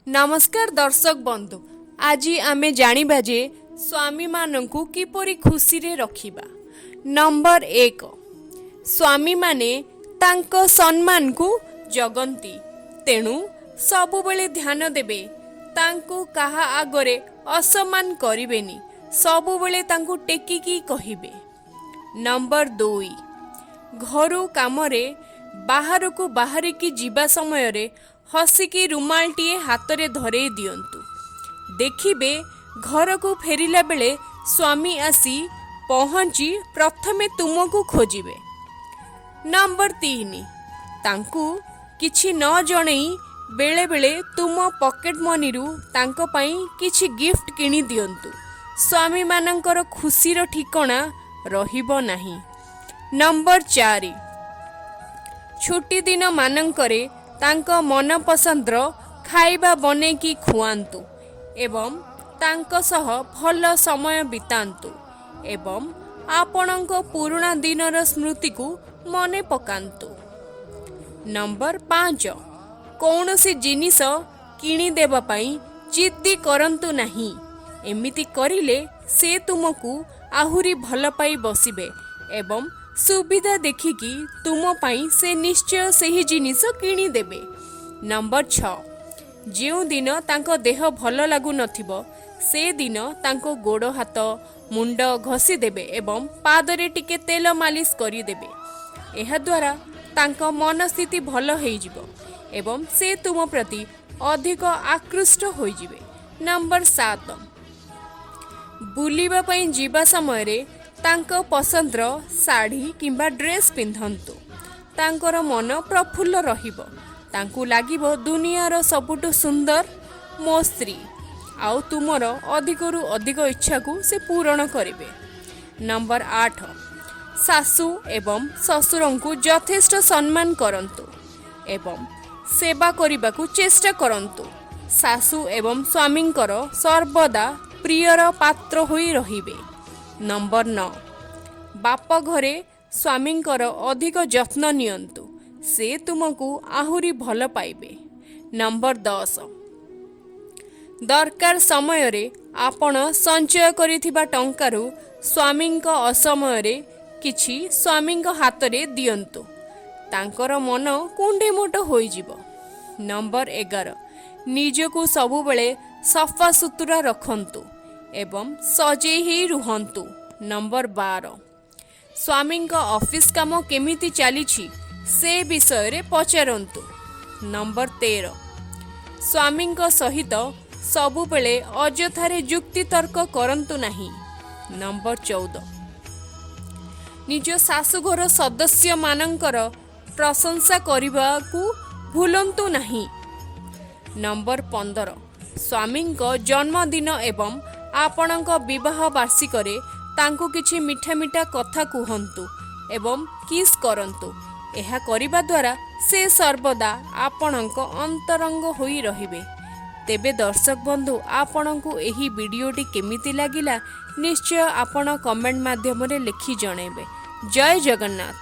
ନମସ୍କାର ଦର୍ଶକ ବନ୍ଧୁ, ଆଜି ଆମେ ଜାଣିବା ଯେ ସ୍ୱାମୀମାନଙ୍କୁ କିପରି ଖୁସିରେ ରଖିବା। ନମ୍ବର 1, ସ୍ୱାମୀମାନେ ତାଙ୍କ ସମ୍ମାନକୁ ଜଗନ୍ତି। ତେଣୁ ସବୁବେଳେ ଧ୍ୟାନ ଦେବେ, ତାଙ୍କୁ କାହା ଆଗରେ ଅସମ୍ମାନ କରିବେନି। ସବୁବେଳେ ତାଙ୍କୁ ଟେକିକି କହିବେ। ନମ୍ବର 2, ଘରୁ କାମରେ ବାହାରକୁ ବାହାରିକି ଯିବା ସମୟରେ ହସିକି ରୁମାଲଟିଏ ହାତରେ ଧରେଇ ଦିଅନ୍ତୁ। ଦେଖିବେ, ଘରକୁ ଫେରିଲା ବେଳେ ସ୍ୱାମୀ ଆସି ପହଞ୍ଚି ପ୍ରଥମେ ତୁମକୁ ଖୋଜିବେ। ନମ୍ବର 3, ତାଙ୍କୁ କିଛି ନ ଜଣେଇ ବେଳେବେଳେ ତୁମ ପକେଟ ମନିରୁ ତାଙ୍କ ପାଇଁ କିଛି ଗିଫ୍ଟ କିଣି ଦିଅନ୍ତୁ। ସ୍ୱାମୀମାନଙ୍କର ଖୁସିର ଠିକଣା ରହିବ ନାହିଁ। ନମ୍ବର 4, ଛୁଟି ଦିନ ମାନଙ୍କରେ ତାଙ୍କ ମନପସନ୍ଦର ଖାଇବା ବନେଇକି ଖୁଆନ୍ତୁ ଏବଂ ତାଙ୍କ ସହ ଭଲ ସମୟ ବିତାନ୍ତୁ ଏବଂ ଆପଣଙ୍କ ପୁରୁଣା ଦିନର ସ୍ମୃତିକୁ ମନେ ପକାନ୍ତୁ। ନମ୍ବର 5, କୌଣସି ଜିନିଷ କିଣିଦେବା ପାଇଁ ଜିଦ୍ଦି କରନ୍ତୁ ନାହିଁ। ଏମିତି କରିଲେ ସେ ତୁମକୁ ଆହୁରି ଭଲ ପାଇ ବସିବେ ଏବଂ ସୁବିଧା ଦେଖିକି ତୁମ ପାଇଁ ସେ ନିଶ୍ଚୟ ସେହି ଜିନିଷ କିଣିଦେବେ। ନମ୍ବର 6, ଯେଉଁଦିନ ତାଙ୍କ ଦେହ ଭଲ ଲାଗୁନଥିବ, ସେଦିନ ତାଙ୍କ ଗୋଡ଼, ହାତ, ମୁଣ୍ଡ ଘଷିଦେବେ ଏବଂ ପାଦରେ ଟିକେ ତେଲ ମାଲିସ କରିଦେବେ। ଏହାଦ୍ୱାରା ତାଙ୍କ ମନସ୍ଥିତି ଭଲ ହେଇଯିବ ଏବଂ ସେ ତୁମ ପ୍ରତି ଅଧିକ ଆକୃଷ୍ଟ ହୋଇଯିବେ। ନମ୍ବର 7, ବୁଲିବା ପାଇଁ ଯିବା ସମୟରେ ତାଙ୍କ ପସନ୍ଦର ଶାଢ଼ୀ କିମ୍ବା ଡ୍ରେସ୍ ପିନ୍ଧନ୍ତୁ। ତାଙ୍କର ମନ ପ୍ରଫୁଲ୍ଲ ରହିବ। ତାଙ୍କୁ ଲାଗିବ, ଦୁନିଆର ସବୁଠୁ ସୁନ୍ଦର ମୋ ସ୍ତ୍ରୀ। ଆଉ ତୁମର ଅଧିକରୁ ଅଧିକ ଇଚ୍ଛାକୁ ସେ ପୂରଣ କରିବେ। ନମ୍ବର 8, ଶାଶୁ ଏବଂ ଶ୍ୱଶୁରଙ୍କୁ ଯଥେଷ୍ଟ ସମ୍ମାନ କରନ୍ତୁ ଏବଂ ସେବା କରିବାକୁ ଚେଷ୍ଟା କରନ୍ତୁ। ଶାଶୁ ଏବଂ ସ୍ୱାମୀଙ୍କର ସର୍ବଦା ପ୍ରିୟର ପାତ୍ର ହୋଇ ରହିବେ। ନମ୍ବର 9, ବାପ ଘରେ ସ୍ୱାମୀଙ୍କର ଅଧିକ ଯତ୍ନ ନିଅନ୍ତୁ। ସେ ତୁମକୁ ଆହୁରି ଭଲ ପାଇବେ। ନମ୍ବର 10, ଦରକାର ସମୟରେ ଆପଣ ସଞ୍ଚୟ କରିଥିବା ଟଙ୍କାରୁ ସ୍ୱାମୀଙ୍କ ଅସମୟରେ କିଛି ସ୍ୱାମୀଙ୍କ ହାତରେ ଦିଅନ୍ତୁ। ତାଙ୍କର ମନ କୁଣ୍ଢେମୋଟ ହୋଇଯିବ। ନମ୍ବର 11, ନିଜକୁ ସବୁବେଳେ ସଫାସୁତୁରା ରଖନ୍ତୁ ଏବଂ ସଜେଇ ହେଇ ରୁହନ୍ତୁ। ନମ୍ବର 12, ସ୍ୱାମୀଙ୍କ ଅଫିସ କାମ କେମିତି ଚାଲିଛି, ସେ ବିଷୟରେ ପଚାରନ୍ତୁ। ନମ୍ବର 13, ସ୍ୱାମୀଙ୍କ ସହିତ ସବୁବେଳେ ଅଯଥାରେ ଯୁକ୍ତିତର୍କ କରନ୍ତୁ ନାହିଁ। ନମ୍ବର 14, ନିଜ ଶାଶୁଘର ସଦସ୍ୟମାନଙ୍କର ପ୍ରଶଂସା କରିବାକୁ ଭୁଲନ୍ତୁ ନାହିଁ। ନମ୍ବର 15, ସ୍ୱାମୀଙ୍କ ଜନ୍ମଦିନ ଏବଂ ଆପଣଙ୍କ ବିବାହ ବାର୍ଷିକରେ ତାଙ୍କୁ କିଛି ମିଠା ମିଠା କଥା କୁହନ୍ତୁ ଏବଂ କିସ୍ କରନ୍ତୁ। ଏହା କରିବା ଦ୍ୱାରା ସେ ସର୍ବଦା ଆପଣଙ୍କ ଅନ୍ତରଙ୍ଗ ହୋଇ ରହିବେ। ତେବେ ଦର୍ଶକ ବନ୍ଧୁ, ଆପଣଙ୍କୁ ଏହି ଭିଡ଼ିଓଟି କେମିତି ଲାଗିଲା, ନିଶ୍ଚୟ ଆପଣ କମେଣ୍ଟ ମାଧ୍ୟମରେ ଲେଖି ଜଣାଇବେ। ଜୟ ଜଗନ୍ନାଥ।